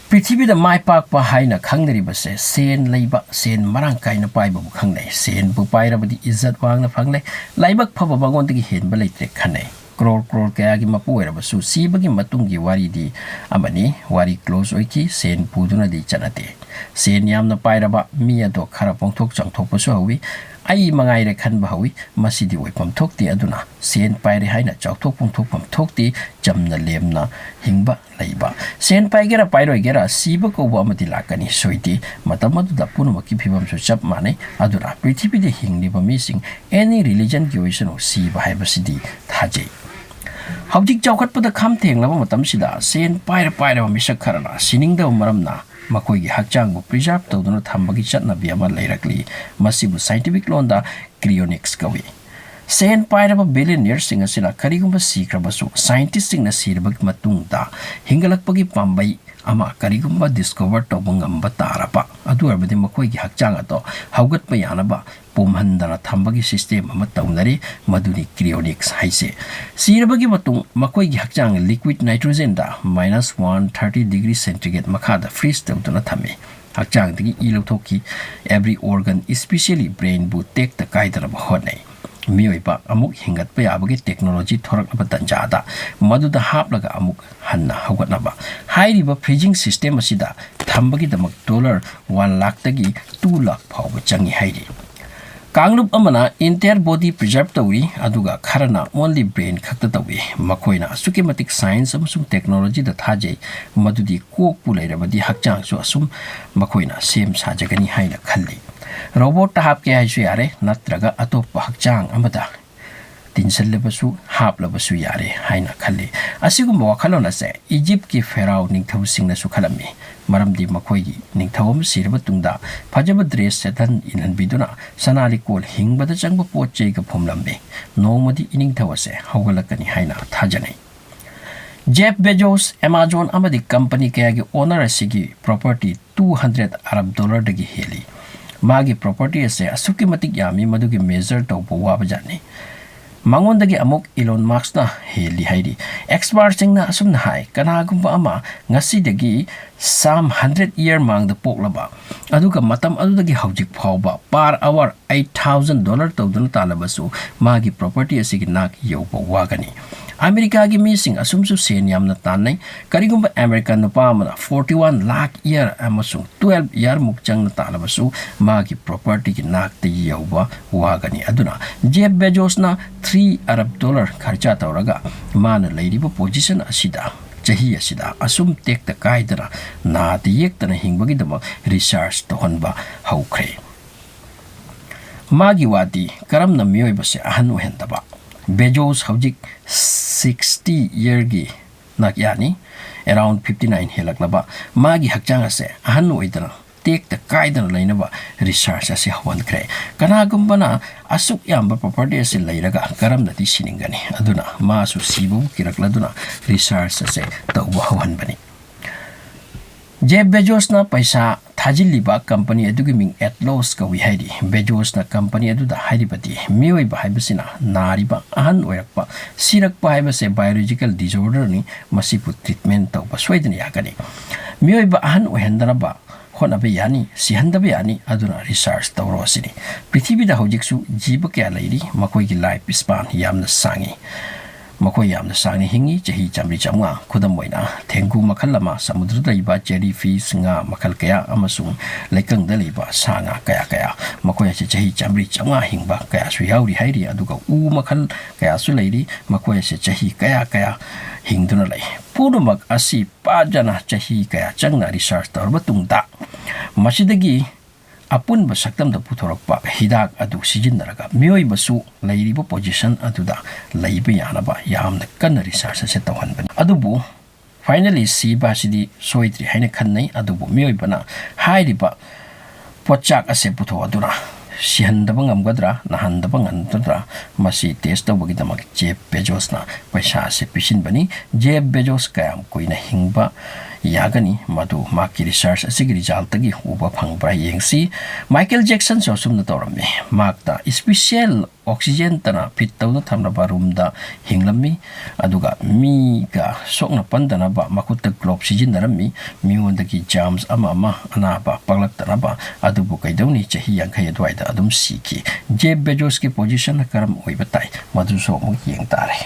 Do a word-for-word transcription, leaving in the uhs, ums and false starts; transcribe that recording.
ꯄ꯭ꯔꯤꯊꯤꯕꯤꯗ ꯃꯥꯏ ꯄꯥꯛꯄ ꯍꯥꯏꯅ ꯈꯪꯅꯔꯤꯕꯁꯦ ꯁꯦꯟ ꯂꯩꯕ, ꯁꯦꯟ ꯃꯔꯥꯡ ꯀꯥꯏꯅ ꯄꯥꯏꯕꯕꯨ ꯈꯪꯅꯩ꯫ ꯁꯦꯟꯕꯨ ꯄꯥꯏꯔꯕꯗꯤ ꯏꯖꯠ ꯋꯥꯡꯅ ꯐꯪꯂꯦ꯫ ꯂꯥꯏꯕꯛ ꯐꯕ ꯃꯉꯣꯟꯗꯒꯤ ꯍꯦꯟꯕ ꯂꯩꯇ꯭ꯔꯦ ꯈꯟꯅꯩ꯫ ꯀ꯭ꯔꯣꯔ ꯀ꯭ꯔꯣꯔ ꯀꯌꯥꯒꯤ ꯃꯄꯨ ꯑꯣꯏꯔꯕꯁꯨ ꯁꯤꯕꯒꯤ ꯃꯇꯨꯡꯒꯤ ꯋꯥꯔꯤꯗꯤ ꯑꯃꯅꯤ꯫ ꯋꯥꯔꯤ ꯀ꯭ꯂꯣꯖ ꯑꯣꯏꯈꯤ꯫ ꯁꯦꯟ ꯄꯨꯗꯨꯅꯗꯤ ꯆꯠꯅꯗꯦ꯫ ꯁꯦꯟ ꯌꯥꯝꯅ ꯄꯥꯏꯔꯕ ꯃꯤ ꯑꯗꯣ ꯈꯔ ꯄꯣꯡꯊꯣꯛ ꯆꯥꯎꯊꯣꯛꯄꯁꯨ ꯍꯧꯏ꯫ ꯑꯩ ꯃꯉꯥꯏꯔꯦ ꯈꯟꯕ ꯍꯧꯏ꯫ ꯃꯁꯤꯗꯤ ꯑꯣꯏꯐꯝ ꯊꯣꯛꯇꯦ꯫ ꯑꯗꯨꯅ ꯁꯦꯟ ꯄꯥꯏꯔꯦ ꯍꯥꯏꯅ ꯆꯥꯎꯊꯣꯛ ꯄꯣꯡꯊꯣꯛꯐꯝ ꯊꯣꯛꯇꯦ꯫ ꯆꯝꯅ ꯂꯦꯝꯅ ꯍꯤꯡꯕ ꯂꯩꯕ꯫ ꯁꯦꯟ ꯄꯥꯏꯒꯦꯔꯥ ꯄꯥꯏꯔꯣꯏꯒꯦꯔꯥ, ꯁꯤꯕ ꯀꯧꯕ ꯑꯃꯗꯤ ꯂꯥꯛꯀꯅꯤ, ꯁꯣꯏꯗꯦ꯫ ꯃꯇꯝ ꯑꯗꯨꯗ ꯄꯨꯝꯅꯃꯛꯀꯤ ꯐꯤꯕꯝꯁꯨ ꯆꯞ ꯃꯥꯟꯅꯩ꯫ ꯑꯗꯨꯅ ꯄ꯭ꯔꯤꯊꯤꯕꯤꯗ ꯍꯤꯡꯂꯤꯕ ꯃꯤꯁꯤꯡ, ꯑꯦꯅꯤ ꯔꯤꯂꯤꯖꯟꯒꯤ ꯑꯣꯏꯁꯅꯨ, ꯁꯤꯕ ꯍꯥꯏꯕꯁꯤꯗꯤ ꯊꯥꯖꯩ꯫ ꯍꯧꯖꯤꯛ ꯆꯥꯎꯈꯠꯄꯗ ꯈꯝ ꯊꯦꯡꯂꯕ ꯃꯇꯝꯁꯤꯗ ꯁꯦꯟ ꯄꯥꯏꯔ ꯄꯥꯏꯔꯕ ꯃꯤꯁꯛ ꯈꯔꯅ ꯁꯤꯅꯤꯡꯗꯕ ꯃꯔꯝꯅ ꯃꯈꯣꯏꯒꯤ ꯍꯛꯆꯥꯡꯕꯨ ꯄ꯭ꯔꯤꯖꯥꯔꯚ ꯇꯧꯗꯨꯅ ꯊꯝꯕꯒꯤ ꯆꯠꯅꯕꯤ ꯑꯃ ꯂꯩꯔꯛꯂꯤ꯫ ꯃꯁꯤꯕꯨ ꯁꯥꯏꯟꯇꯤꯐꯤꯛ ꯂꯣꯟꯗ ꯀ꯭ꯔꯤꯌꯣꯅꯤꯛꯁ ꯀꯧꯏ꯫ ꯁꯦꯟ ꯄꯥꯏꯔꯕ ꯕꯤꯂꯤꯌꯅꯤꯌꯔꯁꯤꯡ ꯑꯁꯤꯅ ꯀꯔꯤꯒꯨꯝꯕ ꯁꯤꯈ꯭ꯔꯕꯁꯨ, ꯁꯥꯏꯟꯇꯤꯁꯁꯤꯡꯅ ꯁꯤꯔꯕꯒꯤ ꯃꯇꯨꯡꯗ ꯍꯤꯡꯒꯠꯂꯛꯄꯒꯤ ꯄꯥꯝꯕꯩ ꯑꯃ ꯀꯔꯤꯒꯨꯝꯕ ꯗꯤꯁꯀꯣꯚꯔ ꯇꯧꯕ ꯉꯝꯕ ꯇꯥꯔꯕ, ꯑꯗꯨ ꯑꯣꯏꯔꯕꯗꯤ ꯃꯈꯣꯏꯒꯤ ꯍꯛꯆꯥꯡ ꯑꯗꯣ ꯍꯧꯒꯠꯄ ꯌꯥꯅꯕ ꯄꯣꯝꯍꯟꯗꯅ ꯊꯝꯕꯒꯤ ꯁꯤꯁꯇꯦꯝ ꯑꯃ ꯇꯧꯅꯔꯤ꯫ ꯃꯗꯨꯅꯤ ꯀ꯭ꯔꯤꯌꯣꯅꯤꯛꯁ ꯍꯥꯏꯁꯦ꯫ ꯁꯤꯔꯕꯒꯤ ꯃꯇꯨꯡ ꯃꯈꯣꯏꯒꯤ ꯍꯛꯆꯥꯡ ꯂꯤꯀ꯭ꯋꯤꯠ ꯅꯥꯏꯇ꯭ꯔꯣꯖꯦꯟꯗ ꯃꯥꯏꯅꯁ ꯋꯥꯟ ꯊꯥꯔꯇꯤ ꯗꯤꯒ꯭ꯔꯤ ꯁꯦꯟꯇꯤꯒ꯭ꯔꯦꯗ ꯃꯈꯥꯗ ꯐ꯭ꯔꯤꯖ ꯇꯧꯗꯨꯅ ꯊꯝꯃꯤ꯫ ꯍꯛꯆꯥꯡꯗꯒꯤ ꯏ ꯂꯧꯊꯣꯛꯈꯤ꯫ ꯑꯦꯚ꯭ꯔꯤ ꯑꯣꯔꯒꯟ, ꯏꯁꯄꯤꯁꯤꯌꯦꯜꯂꯤ ꯕ꯭ꯔꯦꯟꯕꯨ ꯇꯦꯛꯇ ꯀꯥꯏꯗꯅꯕ ꯍꯣꯠꯅꯩ꯫ ꯃꯤꯑꯣꯏꯕ ꯑꯃꯨꯛ ꯍꯤꯡꯒꯠꯄ ꯌꯥꯕꯒꯤ ꯇꯦꯛꯅꯣꯂꯣꯖꯤ ꯊꯣꯔꯛꯂꯕ ꯇꯥꯟꯖꯥꯗ ꯃꯗꯨꯗ ꯍꯥꯞꯂꯒ ꯑꯃꯨꯛ ꯍꯟꯅ ꯍꯧꯒꯠꯅꯕ꯫ ꯍꯥꯏꯔꯤꯕ ꯐ꯭ꯔꯤꯖꯤꯡ ꯁꯤꯁꯇꯦꯝ ꯑꯁꯤꯗ ꯊꯝꯕꯒꯤꯗꯃꯛ ꯗꯣꯂꯔ ꯋꯥꯟ ꯂꯥꯈꯇꯒꯤ ꯇꯨ ꯂꯥꯈ ꯐꯥꯎꯕ ꯆꯪꯏ ꯍꯥꯏꯔꯤ꯫ ꯀꯥꯡꯂꯨꯞ ꯑꯃꯅ entire body preserve ꯇꯧꯏ, ꯑꯗꯨꯒ ꯈꯔꯅ only brain ꯈꯛꯇ ꯇꯧꯏ꯫ ꯃꯈꯣꯏꯅ ꯑꯁꯨꯛꯀꯤ ꯃꯇꯤꯛ ꯁꯥꯏꯟꯁ ꯑꯃꯁꯨꯡ ꯇꯦꯛꯅꯣꯂꯣꯖꯤꯗ ꯊꯥꯖꯩ, ꯃꯗꯨꯗꯤ ꯀꯣꯛꯄꯨ ꯂꯩꯔꯕꯗꯤ ꯍꯛꯆꯥꯡꯁꯨ ꯑꯁꯨꯝ ꯃꯈꯣꯏꯅ ꯁꯦꯝ ꯁꯥꯖꯒꯅꯤ ꯍꯥꯏꯅ ꯈꯜꯂꯤ꯫ ꯔꯣꯕꯣꯠꯇ ꯍꯥꯞꯀꯦ ꯍꯥꯏꯁꯨ ꯌꯥꯔꯦ, ꯅꯠꯇ꯭ꯔꯒ ꯑꯇꯣꯞꯄ ꯍꯛꯆꯥꯡ ꯑꯃꯗ ꯇꯤꯟꯁꯤꯜꯂꯕꯁꯨ, ꯍꯥꯞꯂꯕꯁꯨ ꯌꯥꯔꯦ ꯍꯥꯏꯅ ꯈꯜꯂꯤ꯫ ꯑꯁꯤꯒꯨꯝꯕ ꯋꯥꯈꯜꯂꯣꯟ ꯑꯁꯦ ꯏꯖꯤꯞꯀꯤ ꯐꯦꯔꯥꯑꯣ ꯅꯤꯡꯊꯧꯁꯤꯡꯅꯁꯨ ꯈꯜꯂꯝꯃꯤ, ꯃꯔꯝꯗꯤ ꯃꯈꯣꯏꯒꯤ ꯅꯤꯡꯊꯧ ꯑꯃ ꯁꯤꯔꯕ ꯇꯨꯡꯗ ꯐꯖꯕ ꯗ꯭ꯔꯦꯁ ꯁꯦꯠꯍꯟ ꯏꯟꯍꯟꯕꯤꯗꯨꯅ ꯁꯅꯥ ꯂꯤꯛꯀꯣꯜ ꯍꯤꯡꯕꯗ ꯆꯪꯕ ꯄꯣꯠ ꯆꯩꯒ ꯐꯨꯝꯂꯝꯃꯤ꯫ ꯅꯣꯡꯃꯗꯤ ꯏꯅꯤꯡꯊꯧ ꯑꯁꯦ ꯍꯧꯒꯠꯂꯛꯀꯅꯤ ꯍꯥꯏꯅ ꯊꯥꯖꯅꯩ꯫ ꯖꯦꯐ ꯕꯦꯖꯣꯁ, ꯑꯦꯃꯥꯖꯣꯟ ꯑꯃꯗꯤ ꯀꯝꯄꯅꯤ ꯀꯌꯥꯒꯤ ꯑꯣꯅꯔ ꯑꯁꯤꯒꯤ ꯄ꯭ꯔꯣꯄꯔꯇꯤ ꯇꯨ ꯍꯟꯗ꯭ꯔꯦꯠ ꯑꯔꯕ ꯗꯣꯂꯔꯗꯒꯤ ꯍꯦꯜꯂꯤ꯫ ꯃꯥꯒꯤ ꯄ꯭ꯔꯣꯄꯔꯇꯤ ꯑꯁꯦ ꯑꯁꯨꯛꯀꯤ ꯃꯇꯤꯛ ꯌꯥꯝꯃꯤ, ꯃꯗꯨꯒꯤ ꯃꯦꯖꯔ ꯇꯧꯕ ꯋꯥꯕꯖꯥꯠꯅꯤ꯫ ꯃꯉꯣꯟꯗꯒꯤ ꯑꯃꯨꯛ ꯏꯂꯣꯟ ꯃꯥꯛꯁꯅ ꯍꯦꯜꯂꯤ ꯍꯥꯏꯔꯤ꯫ ꯑꯦꯛꯁꯄꯥꯔꯠꯁꯤꯡꯅ ꯑꯁꯨꯝꯅ ꯍꯥꯏ, ꯀꯅꯥꯒꯨꯝꯕ ꯑꯃ ꯉꯁꯤꯗꯒꯤ ꯁꯝ ꯍꯟꯗ꯭ꯔꯦꯠ ꯏꯌꯔ ꯃꯥꯡꯗ ꯄꯣꯛꯂꯕ, ꯑꯗꯨꯒ ꯃꯇꯝ ꯑꯗꯨꯗꯒꯤ ꯍꯧꯖꯤꯛ ꯐꯥꯎꯕ per hour eight thousand dollar ꯇꯧꯗꯨꯅ ꯇꯥꯜꯂꯕꯁꯨ, ꯃꯥꯒꯤ ꯄ꯭ꯔꯣꯄꯔꯇꯤ ꯑꯁꯤꯒꯤ ꯅꯥꯛ ꯌꯧꯕ ꯋꯥꯒꯅꯤ꯫ ꯑꯃꯦꯔꯤꯀꯥꯒꯤ ꯃꯤꯁꯤꯡ ꯑꯁꯨꯝꯁꯨ ꯁꯦꯟ ꯌꯥꯝꯅ ꯇꯥꯟꯅꯩ꯫ ꯀꯔꯤꯒꯨꯝꯕ ꯑꯃꯦꯔꯤꯀꯥ ꯅꯨꯄꯥ ꯑꯃꯅ forty one lakh ꯏꯌꯔ ꯑꯃꯁꯨꯡ twelve ꯏꯌꯔꯃꯨꯛ ꯆꯪꯅ ꯇꯥꯜꯂꯕꯁꯨ, ꯃꯥꯒꯤ ꯄ꯭ꯔꯣꯄꯔꯇꯤꯒꯤ ꯅꯥꯛꯇ ꯌꯧꯕ ꯋꯥꯒꯅꯤ꯫ ꯑꯗꯨꯅ ꯖꯦꯐ ꯕꯦꯖꯣꯁꯅ three ꯑꯔꯕ ꯗꯣꯂꯔ ꯈꯔꯆ ꯇꯧꯔꯒ ꯃꯥꯅ ꯂꯩꯔꯤꯕ ꯄꯣꯖꯤꯁꯟ ꯑꯁꯤꯗ, ꯆꯍꯤ ꯑꯁꯤꯗ ꯑꯁꯨꯝ ꯇꯦꯛꯇ ꯀꯥꯏꯗꯅ, ꯅꯥꯗ ꯌꯦꯛꯇꯅ ꯍꯤꯡꯕꯒꯤꯗꯃꯛ ꯔꯤꯁꯔꯆ ꯇꯧꯍꯟꯕ ꯍꯧꯈ꯭ꯔꯦ꯫ ꯃꯥꯒꯤ ꯋꯥꯗꯤ ꯀꯔꯝꯅ ꯃꯤꯑꯣꯏꯕꯁꯦ ꯑꯍꯟ ꯑꯣꯏꯍꯟꯗꯕ? ꯕꯦꯖꯣꯁ ꯍꯧꯖꯤꯛ sixty ꯏꯌꯔꯒꯤ ꯅꯥꯛ ꯌꯥꯅꯤ, around fifty nine ꯍꯦꯜꯂꯛꯂꯕ꯫ ꯃꯥꯒꯤ ꯍꯛꯆꯥꯡ ꯑꯁꯦ ꯑꯍꯟ ꯑꯣꯏꯗꯅ, ꯇꯦꯛꯇ ꯀꯥꯏꯗꯅ ꯂꯩꯅꯕ ꯔꯤꯁꯔꯆ ꯑꯁꯤ ꯍꯧꯍꯟꯈ꯭ꯔꯦ꯫ ꯀꯅꯥꯒꯨꯝꯕꯅ ꯑꯁꯨꯛ ꯌꯥꯝꯕ ꯄ꯭ꯔꯣꯄꯔꯇꯤ ꯑꯁꯤ ꯂꯩꯔꯒ ꯀꯔꯝꯅꯗꯤ ꯁꯤꯅꯤꯡꯒꯅꯤ? ꯑꯗꯨꯅ ꯃꯥꯁꯨ ꯁꯤꯕꯕꯨ ꯀꯤꯔꯛꯂꯗꯨꯅ ꯔꯤꯁꯔꯆ ꯑꯁꯦ ꯇꯧꯕ ꯍꯧꯍꯟꯕꯅꯤ꯫ ꯖꯦꯐ ꯕꯦꯖꯣꯁꯅ ꯄꯩꯁꯥ ꯊꯥꯖꯤꯜꯂꯤꯕ ꯀꯝꯄꯅꯤ ꯑꯗꯨꯒꯤ ꯃꯤꯡ ꯑꯦꯠꯂꯣꯁ ꯀꯧꯏ ꯍꯥꯏꯔꯤ꯫ ꯕꯦꯖꯣꯁꯅ ꯀꯝꯄꯅꯤ ꯑꯗꯨꯗ ꯍꯥꯏꯔꯤꯕꯗꯤ, ꯃꯤꯑꯣꯏꯕ ꯍꯥꯏꯕꯁꯤꯅ ꯅꯥꯔꯤꯕ, ꯑꯍꯟ ꯑꯣꯏꯔꯛꯄ, ꯁꯤꯔꯛꯄ ꯍꯥꯏꯕꯁꯦ biological disorderꯅꯤ, ꯃꯁꯤꯕꯨ treatment ꯇꯧꯕ ꯁꯣꯏꯗꯅ ꯌꯥꯒꯅꯤ꯫ ꯃꯤꯑꯣꯏꯕ ꯑꯍꯟ ꯑꯣꯏꯍꯟꯗꯅꯕ ꯍꯣꯠꯅꯕ ꯌꯥꯅꯤ, ꯁꯤꯍꯟꯗꯕ ꯌꯥꯅꯤ, ꯑꯗꯨꯅ ꯔꯤꯁꯔꯆ ꯇꯧꯔꯣ ꯑꯁꯤꯅꯤ꯫ ꯄ꯭ꯔꯤꯊꯤꯕꯤꯗ ꯍꯧꯖꯤꯛꯁꯨ ꯖꯤꯕ ꯀꯌꯥ ꯂꯩꯔꯤ, ꯃꯈꯣꯏꯒꯤ ꯂꯥꯏꯐ ꯁ꯭ꯄꯥꯟ ꯌꯥꯝꯅ ꯁꯥꯡꯉꯤ꯫ ꯃꯈꯣꯏ ꯌꯥꯝꯅ ꯁꯥꯡꯅ ꯍꯤꯡꯉꯤ, ꯆꯍꯤ ꯆꯥꯝꯃꯔꯤ ꯆꯥꯝꯃꯉꯥ꯫ ꯈꯨꯗꯝ ꯑꯣꯏꯅ, ꯊꯦꯡꯒꯨ ꯃꯈꯜ ꯑꯃ, ꯁꯃꯨꯗ꯭ꯔꯗ ꯂꯩꯕ ꯖꯦꯂꯤ ꯐꯤꯁ, ꯉꯥ ꯃꯈꯜ ꯀꯌꯥ, ꯑꯃꯁꯨꯡ ꯂꯩꯀꯪꯗ ꯂꯩꯕ ꯁꯥ ꯉꯥ ꯀꯌꯥ ꯀꯌꯥ, ꯃꯈꯣꯏ ꯑꯁꯤ ꯆꯍꯤ ꯆꯥꯝꯃꯔꯤ ꯆꯥꯝꯃꯉꯥ ꯍꯤꯡꯕ ꯀꯌꯥꯁꯨ ꯌꯥꯎꯔꯤ ꯍꯥꯏꯔꯤ꯫ ꯑꯗꯨꯒ ꯎ ꯃꯈꯜ ꯀꯌꯥꯁꯨ ꯂꯩꯔꯤ, ꯃꯈꯣꯏ ꯑꯁꯤ ꯆꯍꯤ ꯀꯌꯥ ꯀꯌꯥ ꯍꯤꯡꯗꯨꯅ ꯂꯩ꯫ ꯄꯨꯝꯅꯃꯛ ꯑꯁꯤ ꯄꯥꯖꯅ ꯆꯍꯤ ꯀꯌꯥ ꯆꯪꯅ ꯔꯤꯁꯔꯆ ꯇꯧꯔꯕ ꯇꯨꯡꯗ, ꯃꯁꯤꯗꯒꯤ ꯑꯄꯨꯟꯕ ꯁꯛꯇꯝꯗ ꯄꯨꯊꯣꯔꯛꯄ ꯍꯤꯗꯥꯛ ꯑꯗꯨ ꯁꯤꯖꯤꯟꯅꯔꯒ, ꯃꯤꯑꯣꯏꯕꯁꯨ ꯂꯩꯔꯤꯕ ꯄꯣꯖꯤꯁꯟ ꯑꯗꯨꯗ ꯂꯩꯕ ꯌꯥꯅꯕ ꯌꯥꯝꯅ ꯀꯟꯅ ꯔꯤꯁꯔꯆ ꯑꯁꯤ ꯇꯧꯍꯟꯕꯅꯤ꯫ ꯑꯗꯨꯕꯨ finally ꯁꯤꯕ ꯑꯁꯤꯗꯤ ꯁꯣꯏꯗ꯭ꯔꯤ ꯍꯥꯏꯅ ꯈꯟꯅꯩ꯫ ꯑꯗꯨꯕꯨ ꯃꯤꯑꯣꯏꯕꯅ ꯍꯥꯏꯔꯤꯕ ꯄꯣꯠꯆꯥꯛ ꯑꯁꯦ ꯄꯨꯊꯣꯛꯑꯗꯨꯅ ꯁꯤꯍꯟꯗꯕ ꯉꯝꯒꯗ꯭ꯔꯥ, ꯅꯥꯍꯟꯗꯕ ꯉꯝꯒꯗ꯭ꯔꯥ, ꯃꯁꯤ ꯇꯦꯁ ꯇꯧꯕꯒꯤꯗꯃꯛ ꯖꯦꯐ ꯕꯦꯖꯣꯁꯅ ꯄꯩꯁꯥ ꯑꯁꯦ ꯄꯤꯁꯤꯟꯕꯅꯤ꯫ ꯖꯦꯐ ꯕꯦꯖꯣꯁ ꯀꯌꯥꯝ ꯀꯨꯏꯅ ꯍꯤꯡꯕ ꯌꯥꯒꯅꯤ꯫ ꯃꯗꯨ ꯃꯍꯥꯛꯀꯤ research ꯑꯁꯤꯒꯤ resultꯇꯒꯤ ꯎꯕ ꯐꯪꯕ꯭ꯔꯥ ꯌꯦꯡꯁꯤ꯫ ꯃꯥꯏꯀꯦꯜ ꯖꯦꯛꯁꯟꯁꯨ ꯑꯁꯨꯝꯅ ꯇꯧꯔꯝꯃꯤ꯫ ꯃꯍꯥꯛꯇ special oxygenꯇꯅ fit ꯇꯧꯗꯨꯅ ꯊꯝꯂꯕ roomꯗ ꯍꯤꯡꯂꯝꯃꯤ꯫ ꯑꯗꯨꯒ ꯃꯤꯒ ꯁꯣꯛꯅ ꯄꯟꯗꯅꯕ ꯃꯈꯨꯠꯇ glove ꯁꯤꯖꯤꯟꯅꯔꯝꯃꯤ꯫ ꯃꯤꯉꯣꯟꯗꯒꯤ germs ꯑꯃ ꯑꯃ ꯑꯅꯥꯕ ꯄꯛꯂꯛꯇꯅꯕ꯫ ꯑꯗꯨꯕꯨ ꯀꯩꯗꯧꯅꯤ, ꯆꯍꯤ ꯌꯥꯡꯈꯩ ꯑꯗꯨꯋꯥꯏꯗ ꯑꯗꯨꯝ ꯁꯤꯈꯤ꯫ ꯖꯦꯐ ꯕꯦꯖꯣꯁꯀꯤ positionꯅ ꯀꯔꯝ ꯑꯣꯏꯕ ꯇꯥꯏ, ꯃꯗꯨꯁꯨ ꯑꯃꯨꯛ ꯌꯦꯡ ꯇꯥꯔꯦ꯫